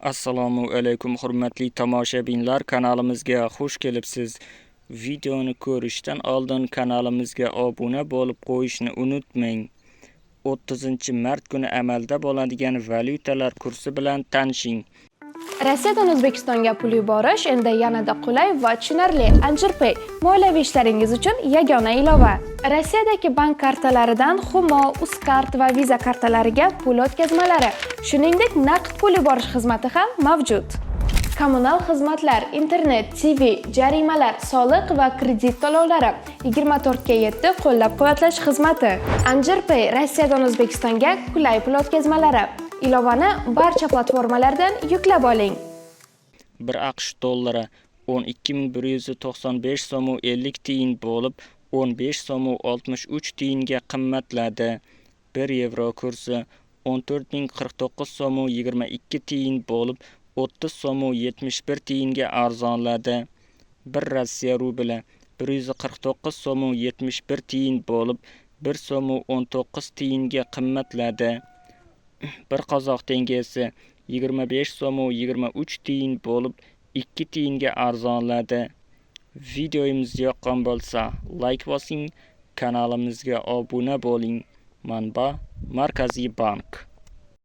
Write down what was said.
Assalomu alaykum, hurmatli tomoshabinlar, kanalimizga xush kelibsiz. Videoni ko'rishdan oldin kanalimizga obuna bo'lib qo'yishni unutmang. 30-mart kuni amalda bo'ladigan valyutalar kursi bilan tanishing. Rossiyadan O'zbekistonga pul yuborish endi yanada qulay va tushunarli. Anjirpay moliyaviy ishlaringiz uchun yagona ilova. Rossiyadagi bank kartalaridan Humo, Uzcard va Visa kartalariga pul o'tkazmalari, shuningdek, naqd pul yuborish xizmati ham mavjud. Kommunal xizmatlar, internet, TV, jarimalar, soliq va kredit to'lovlari, 24 ga 7 qo'llab-quvvatlash xizmati. Anjirpay Rossiyadan O'zbekistonga qulay pul o'tkazmalari. Ilovani barcha platformalardan yuklab oling. 1 AQSh dollari 12 195 so'm 50 tiyin bo'lib, 15 so'm 63 tiyinga qimmatladi. 1 yevro kursi 14 049 so'm 22 tiyin bo'lib, 30 so'm 71 tiyinga arzonladi. 1 Rossiya rubli 149 so'm 71 tiyin bo'lib, 1 so'm 19 tiyinga qimmatladi. 1 qozoq tengesi 25 so'm 23 tiyin bo'lib, 2 tiyinga arzonladi. Videomiz yoqqan bo'lsa, layk bosing, kanalimizga obuna bo'ling. Manba: Markaziy bank.